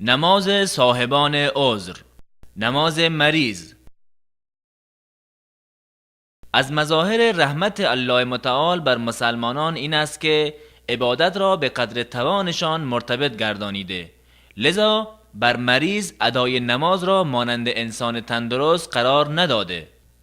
Намози соҳибони узр. Намози мариз. Аз мазоҳири раҳмати Аллоҳи мутаол бар мусалмонон ин аст, ки ибодат ро ба қадри тавонашон муртабит гардонида, лизо бар мариз адои намозро монанди инсони тандуруст қарор надода.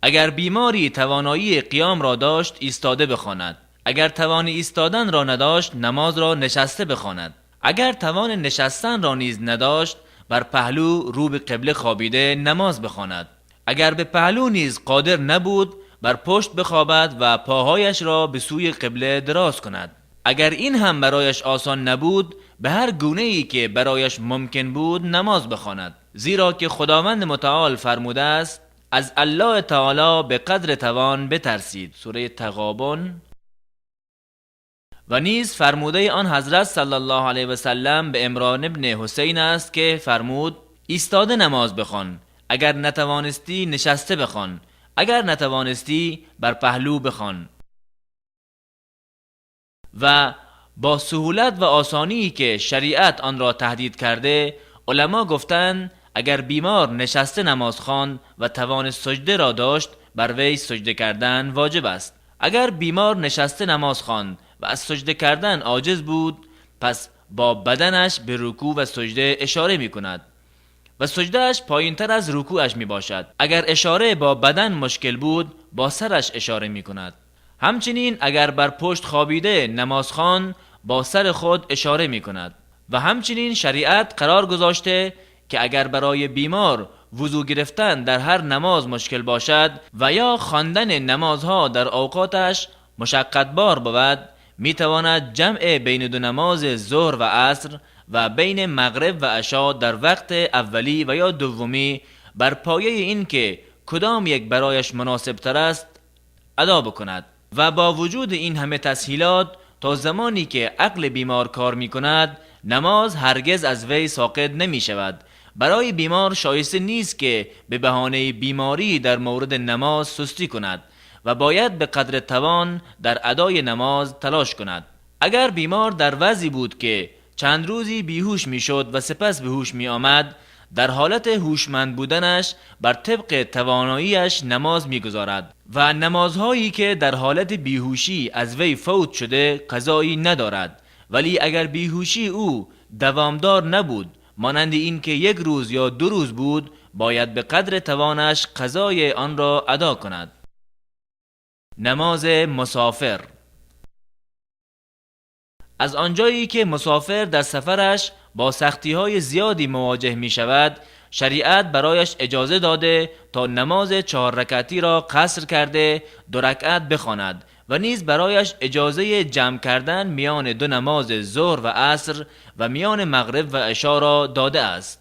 Агар беморӣ тавоноии қиёмро дошт, истода бихонад. Агар тавони истоданро надошт, намозро нишаста бихонад. Агар тавони нишастанро низ надошт, бар паҳлӯ рӯ ба қибла хобида намоз бихонад. Агар ба паҳлӯ низ қодир набуд, бар пушт бихобад ва поҳояшро ба сӯи қибла дароз кунад. Агар ин ҳам барояш осон набуд, ба ҳар гунае ки барояш мумкин буд намоз бихонад, зеро ки Худованди мутаол фармудааст: аз Аллоҳи таоло ба қадри тавон битарсид. Сураи Тағобун. Ва низ фармудаи он ҳазрат саллаллоҳу алайҳи васаллам ба Имрон ибни Ҳусайн аст, ки фармуд: истода намоз бихон, агар натавонистӣ, нишаста бихон, агар натавонистӣ, бар паҳлӯ бихон. Ва бо суҳулат ва осоние ки шариат онро таҳдид карда, уламо гуфтанд: агар бемор нишаста намоз хонд ва тавони саҷдаро дошт, бар вай саҷда кардан воҷиб аст. Агар бемор нишаста намоз хонд ва аз саҷда кардан оҷиз буд, пас бо баданаш ба рукӯъ ва саҷда ишора мекунад ва саҷдааш поинтар аз рукӯъаш мебошад. Агар ишора бо бадан мушкил буд, бо сараш ишора мекунад. Ҳамчунин агар бар пушт хобида намоз хонд, бо сари худ ишора мекунад. Ва ҳамчунин шариат қарор гузошта, ки агар барои бемор вузӯ гирифтан дар ҳар намоз мушкил бошад ва ё хондани намозҳо дар авқоташ мушаққатбор бувад, метавонад ҷамъ байни ду намози зуҳр ва аср ва байни мағриб ва ишо дар вақти аввалӣ ва ё дуввумӣ бар пояи ин ки кудом як барояш муносибтар аст адо бикунад. Ва бо вуҷуди ин ҳама тасҳилот, то замоне ки ақли бемор кор мекунад, намоз ҳаргиз аз вай соқит намешавад. Барои бемор шоиста нест, ки ба баҳонаи беморӣ дар мавриди намоз сустӣ кунад ва бояд ба қадри тавон дар адои намоз талош кунад. Агар бемор дар вазъе буд, ки чанд рӯзе беҳуш мешуд ва сипас ба ҳуш меомад, дар ҳолати ҳушманд буданаш бар тибқи тавоноияш намоз мегузорад ва намозҳое ки дар ҳолати беҳушӣ аз вай фавт шуда қазое надорад. Вале агар беҳушии ӯ давомдор набуд, монанди ин ки як рӯз ё 2 рӯз буд, бояд ба қадри тавонаш қазои онро адо кунад. Намози мусофир. Аз онҷое ки мусофир дар сафараш бо сахтиҳои зиёде мувоҷеҳ мешавад, шариат барояш иҷоза дода то намози 4 ракъатиро қаср карда 2 ракъат бихонад ва низ барояш иҷозаи ҷамъ кардан миёни ду намози зуҳр ва аср ва миёни мағриб ва ишоро додааст.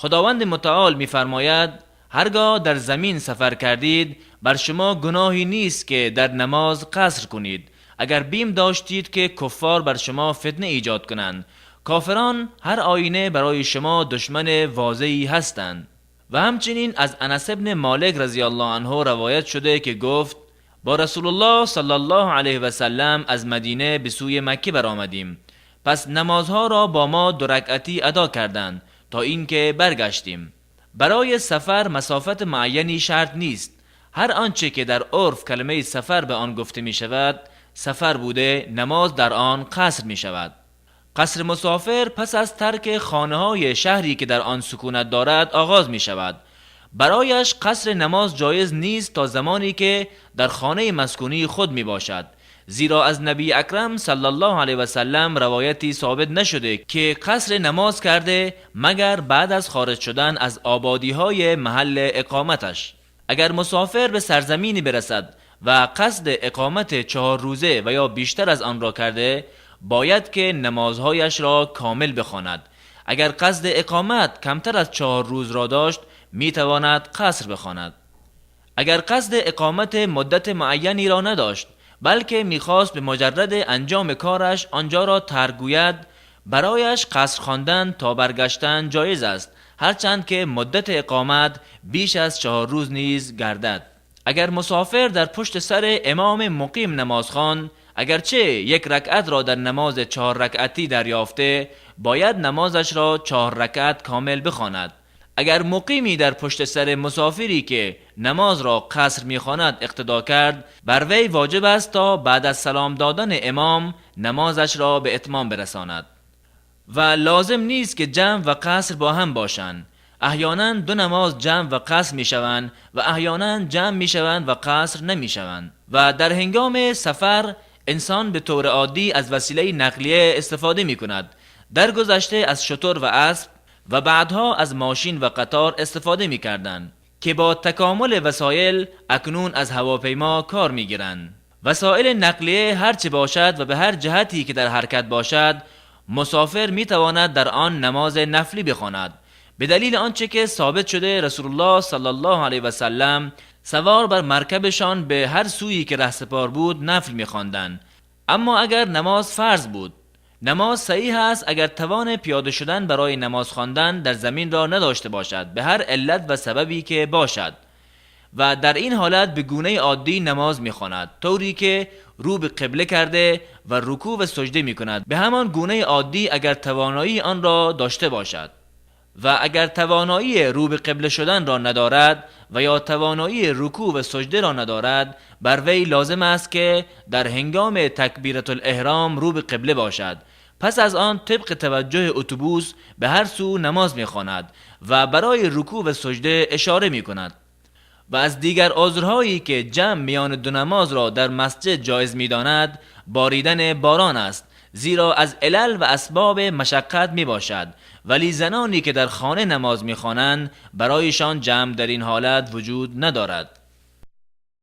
Худованди мутаол мефармояд: ҳаргоҳ дар замин сафар кардед, бар шумо гуноҳе нест, ки дар намоз қаср кунед, агар бим доштед, ки куффор бар шумо фитна эҷод кунанд. Кофирон ҳар оина барои шумо душмани возеҳе ҳастанд. Ва ҳамчунин аз Анас ибни Молик разияллоҳу анҳу ривоят шуда, ки гуфт: бо Расулуллоҳ саллаллоҳу алайҳи васаллам аз Мадина ба сӯи Макка баромадем. Пас намозҳоро бо мо 2 ракъатӣ адо карданд то инки баргаштем. Барои сафар масофати муайяне шарт нест. Ҳар онче ки дар урф калимаи сафар ба он гуфта мешавад, сафар буда, намоз дар он қаср мешавад. Қасри мусофир пас аз тарки хонаҳои шаҳре ки дар он сукунат дорад оғоз мешавад. Барояш қасри намоз ҷоиз нест то замоне ки дар хонаи маскунии худ мебошад, зеро аз Набии Акрам саллаллоҳу алайҳи васаллам ривояте собит нашуда, ки қасри намоз карда, магар баъд аз хориҷ шудан аз ободиҳои маҳалли иқоматаш. Агар мусофир ба сарзамине бирасад ва қасди иқомати 4 рӯза ва ё бештар аз онро карда, бояд ки намозҳояшро комил бихонад. Агар қасди иқомат камтар аз 4 рӯзро дошт, метавонад қаср бихонад. Агар қасди иқомати муддати муайянеро надошт, балки мехост ба муҷарради анҷоми кораш онҷоро тарк гӯяд, барояш қаср хондан то баргаштан ҷоиз аст, ҳарчанд ки муддати иқомат беш аз 4 рӯз низ гардад. Агар мусофир дар пушти сари имоми муқим намоз хонд, اگرچه یک رکعت را در نماز 4 رکعتی دریافته، باید نمازش را 4 رکعت کامل بخواند. اگر مقیمی در پشت سر مسافری که نماز را قصر میخواند اقتدا کرد، بر وی واجب است تا بعد از سلام دادن امام نمازش را به اتمام برساند. و لازم نیست که جمع و قصر با هم باشند. احیانا دو نماز جمع و قصر میشوند و احیانا جمع میشوند و قصر نمیشوند. و در هنگام سفر انسان به طور عادی از وسیله نقلیه استفاده میکند. در گذشته از شتر و اسب و بعدها از ماشین و قطار استفاده میکردند که با تکامل وسایل اکنون از هواپیما کار میگیرند. وسایل نقلیه هرچه باشد و به هر جهتی که در حرکت باشد، مسافر میتواند در آن نماز نفلی بخواند، به دلیل آنچه که ثابت شده رسول الله صلی الله علیه و سلم سوار بر مرکبشان به هر سویی که رهسپار بود نفل میخواندند. اما اگر نماز فرض بود، نماز صحیح است اگر توان پیاده شدن برای نماز خواندن در زمین را نداشته باشد، به هر علت و سببی که باشد، و در این حالت به گونه عادی نماز میخواند، طوری که رو به قبله کرده و رکوع و سجده میکند، به همان گونه عادی اگر توانایی آن را داشته باشد. و اگر توانایی رو به قبله شدن را ندارد و یا توانایی رکوع و سجده را ندارد، بر وی لازم است که در هنگام تکبیرة الاحرام رو به قبله باشد. پس از آن طبق توجه اتوبوس به هر سو نماز میخواند و برای رکوع و سجده اشاره میکند. و از دیگر عذرهایی که جمع میان دو نماز را در مسجد جایز میداند، باریدن باران است، زیرا از علل و اسباب مشقت می باشد. ولی زنانی که در خانه نماز می خوانند برایشان جمع در این حالت وجود ندارد.